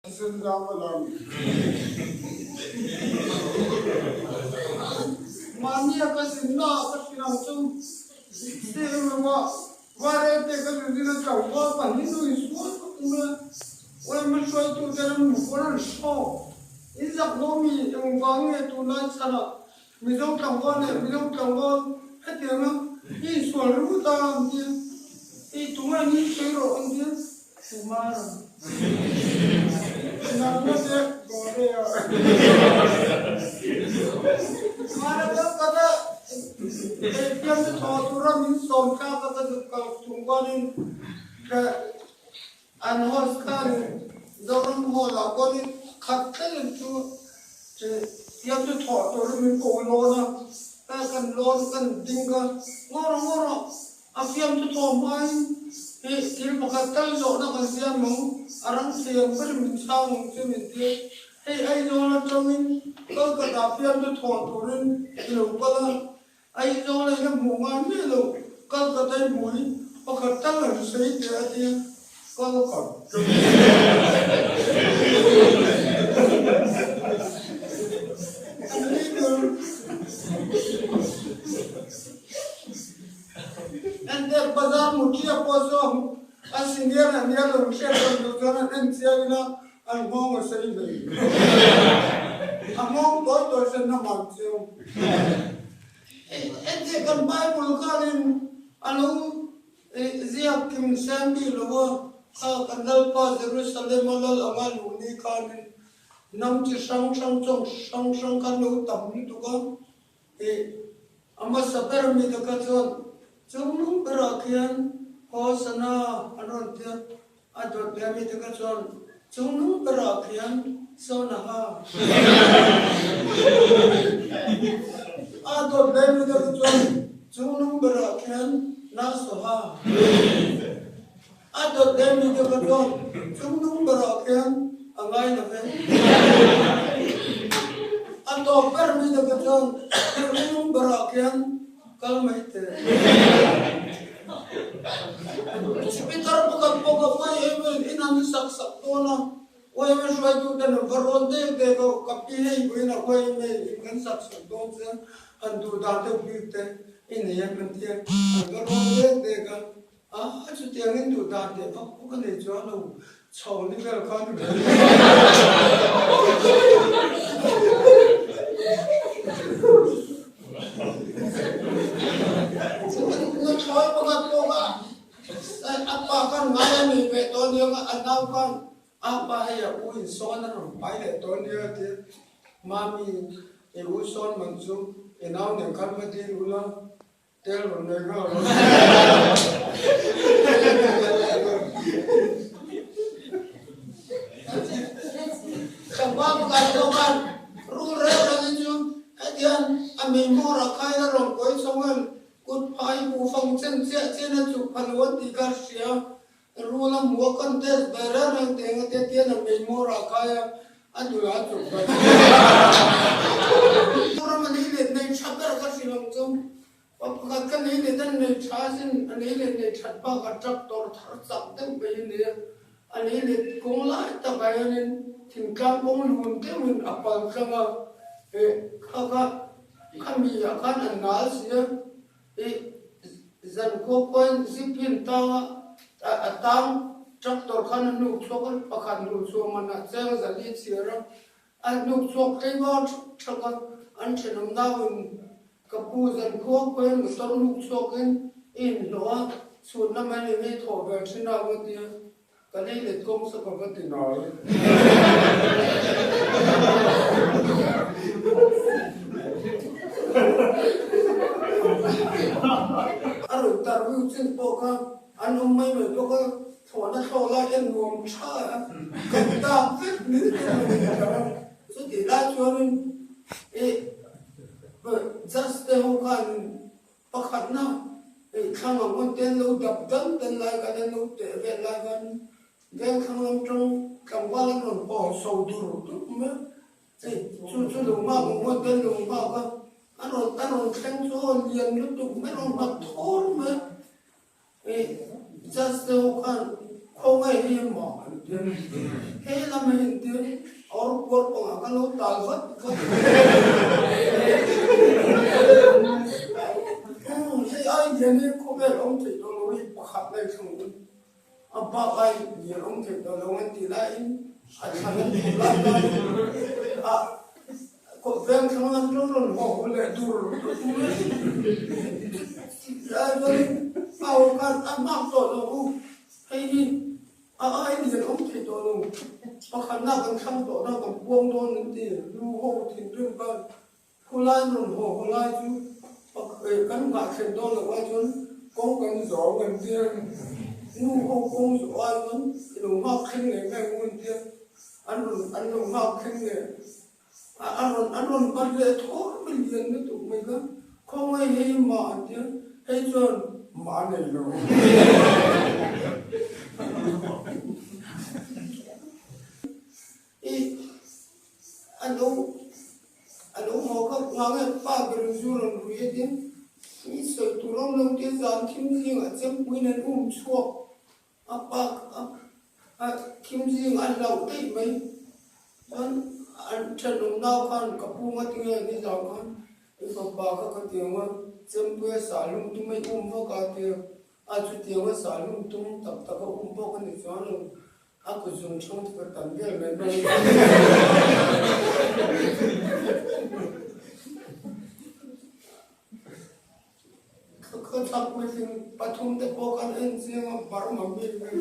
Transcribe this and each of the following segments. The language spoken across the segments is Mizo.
Thisen zam a lang. Mahnia ka zinna ah ka hrilh ang chu tih lo a, Vairel te ka zin a tlangval pahnih nu insual vak mai a, Uaima hruaitu te ram hmu pawn an hrawk. In zak lo mi engvang nge tunlai chhanah Mizo tlangval leh Mizo tlangval hetianga i insual ringawt a an tia, i tunge ni sawi rawh an tia, Kumara nangma te Gorea Kumara deuh ka ta eifiam te thaw tura min sawm thlak a ka zuk kal chung kuanin ka An host khan Zoram Hall ah pawhin khat thlengin chu fiamthu thawh turin min ko lawn a, hei kan lawn kan ding a, ngaw rawh ngaw rawh a fiamthu thawh hmain hi thil pakhat tal zawhna kan siam ang, a rang thei ang berin min chhang ang chu min ti a, hei Aizawl atangin Kolkata fiamthu thawh turin i lo kal a, Aizawl a ila hmuh ngai miah lo, kal ka dai hmui pakhat tal han sawi teh a tia, kal ka Enteh bazar muthia pawh saw a senior a nia lo hriat rawn duh chuan an en chiang ila an nghawng a sawi hle. A nghawng tawi tawi sen a man chiang. Engtiah kan Bible khanin a lo ziak kim sen bik lo a, kha kan Lalpa Jerusalem a lal anga luh ni khanin hnam chi hrang hrang chawng hrang hrang khan lo tam lutuk a, a hmasa ber mi te kha chuan chung berah khian Hosanna an rawn ti a. A dawt ve mi te kha chuan chungnung berah khian sawn a ha. A dawt ve mi te kha chuan chungnung berah khian na saw ha. A dawt ve mi te kha chuan chungnung berah khian a ngai lo ve. A tawp ber mi te kha chuan chungnung berah khian kal mai teh. Speaker pakhat pawh ka uai em em in an sak sak dawn a, uai em hruaitu ten an va rawn dek dek a, ka pi hei buin a uai em em in kan sak sak dawn chuan han duh dan deuh bik te i nei em an tia, an va rawn dek dek a, a chutiang in duh dan teh vak pawh ka nei chuan lo chho ni vel kha ni mai. Nuthlawi pakhat pawh kha a pa khan ngai a nei ve tawh aniang a, a nau khan a pa hei a u in sawn a rawn pai leh tawh ania a ti a, Mami i u sawn man chu i nau nen khan va dil ula, tel rawn nei nghal rawh. Tlangval pakhat pawh khan rul reng rengin chu Hetiang a mei hmawr ah khain a rawn kawi chho ngan kut phai huh fang chen chiah chian a chuk pha lo an tih kha hria. Rul a hmu a contest ve reng reng teh eng ate tian a mei hmawr ah khai a a dul ah a chuk pha lo. Ram a nei let nei tha ber ka hrilh ang chu. Pa pakhat ka nei let a nei tha sin a nei let nei that bak a tractor thar chak deuh mai a nia. A nei let kawng lai tak ah hianin thingtlang kawng lun deuhin a pal tlang a, eh kha kha khami ah khan a nal si a, eh zan khua khuain zip hi an tang a, a tang tractor khan a hnuk chhuak a, pakhat hnuh chhuah man ah cheng zali a chhiar a, A hnuk chhuak tlei var thak thak a, an thenawm nauin ka pu zan khua khuain motor hnuk chhuakin i inhlawh a, chhun lam an eng ei thawh ve thin a nga tia ka lei let kawng sa ka va ti nai. A rawn tar viu chin pawh kha an awm mai mai bawk a. Thlawhna thlawh lai en nuam tha a, kan tak vek ni te a ni ta a. Chutih lai chuanin i judge te ho khan pakhatna i thlang ang hun te an lo dap dam dan lai khan an lo teh vel lai khan vengthlang lam tang tlangval an rawn paw so dur dur mai a. Hei chu chu lo nghak ang hun te an lo nghak a, a rawn a rawn thleng chu aw lian lutuk mai a rawn nghat thawr mai a. Hei judge te ho khan khawngaih hi maw an ti a, he lam ah hian. tal vat vat. Hei ai hian hi khawvel awm theih tawh lo hi pakhat lai thlang u. A bak ai lian awm theih tawh lo an tih laiin a chhan an duh lai laiin a veng thlang lam chu rawn haw haw leh dur dur mai. Lai chuanin a aw khan a hmak tawh lo u. Hei hi a ai lian awm theih tawh lo. Pakhatna kan thlang tawh na kan puang dawn an ti. Nu ho thinrim khan Khulai rawn haw haw lai chu kan nghah thlen dawn loh ai chuan kawng kan zawng an tia, nu ho kawng zawh ai chuan i lo nghak thleng leh mai ang u an tia, an rawn an lo nghak thleng leh a a rawn an rawn bat leh thawr mai lian lutuk mai kha khawngaih hei mah an tia, hei chuan mah a nei lo. I a lo a lo haw kha nghah nge pa ber in zu rawn rui a tin i sawi tur awm lo te zan thim zingah chempuiin an um chhuak a pa a thim zingah a hlauh daih mai chuan an thenawm nau khan ka pu nga tinge nizan khan i fapa kha ka ti ang a chempuia sah lum tum a i um vak a tia a chutiang a sah lum tum tak tak a um bawk a ni chuan lo. A kut zung chhung chu ka tam vel mai mai. Khawchhak puitling pathum te pawh kan en chiang a, Burma mi mai.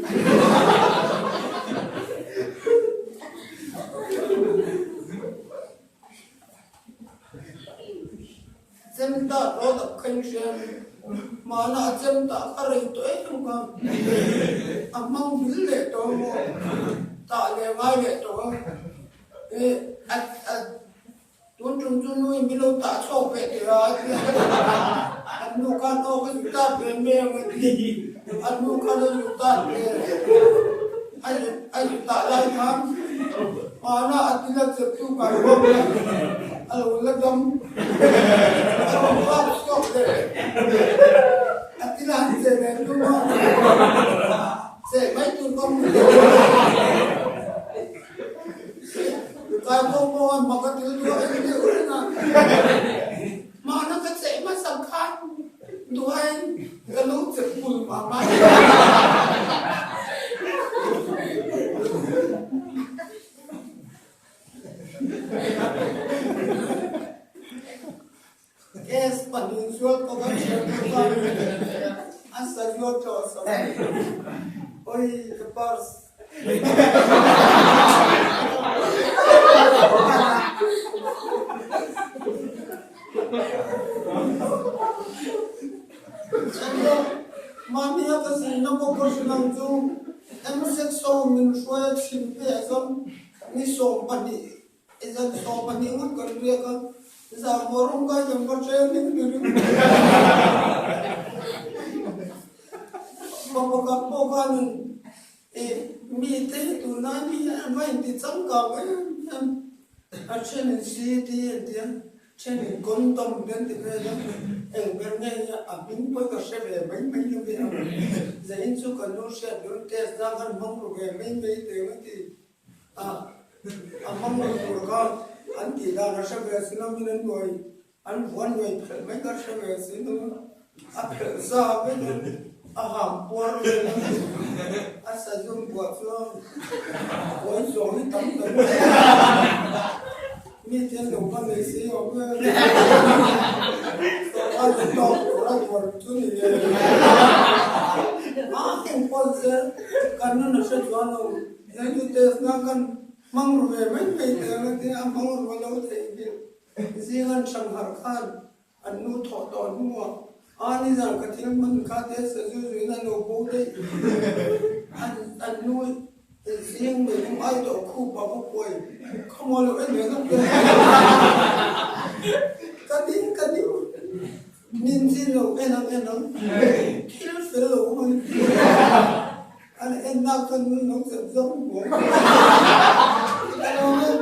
Chem ta rawt a khain hriam hmana a chem ta kha rei tawh em kha a hmang bil leh tawh maw tah leh ngai leh tawh a e a a tun tum chu nui min lo tah chhuak ve teh a a ti a an nu khan aw ka zu tat ve mai ang a ti an nu khan a zu tat ve a zu a zu tah lai khan hmana a ti la chep chu kan bawk a. A lo la dam a rawn vak chhuak leh a ti la han che leh tum a, che mai tur ka hmu lo. Kai pawh pawh a mak a til duah en deuh reng a, mahna ka che hmasa khan duain ka lo che pul mah mah. Gas pahnih zual pawh kan hriat loh vangin a sa zual tawh a sa mai. Oi ka purse. Mahni a ka zinna pawh ka hre lo chu M6 ho min hruai a chhim pe a zawng. Ni 20, zan 20 ngawt kan riak a, zan maw rawng kai kan va ṭem in ni ring. Pa pakhat pawh khanin i mi te hi tunlai mi hi an va inti changkang em em, a ṭhenin CD an ti a, Thenin condom te an ti vel a, eng ber nge hi a hming pawh ka hre ve mai mai lo ve a, zain chu ka nu hriat dawn test na khan hmang ru ve mai mai teng a ti a, a hmang ru tur kha an tih dan a hre ve si lo min an nuai an vuan nuai phelh mai ka hre ve si lo a, a phelh za vek a, a ham puar vel a, a sazum buah chuan a kawi zawng hi tam ta mai. Mi te lo va nei si awm e. Sawrkar chu tawk tur a tuar chu ni ve. A eng pawn se kan nun a hre chuan lo. Zaitu test na kan hmang ru ve mai mai te ang a tia a hmang ru a lo theih hmel. Zing an hrang harh khan an nu thawh tawh hnuah a nizan ka thil hman kha te sazu zuin a lo bo daih. An an nu Zing mai kum ai tawh khup a va kuai kha maw lo en reng a pian ka ding ka ding min zin lo en ang en ang thil fel lo awm ani an en nak chuan min lo chep zawk buai ka lo en.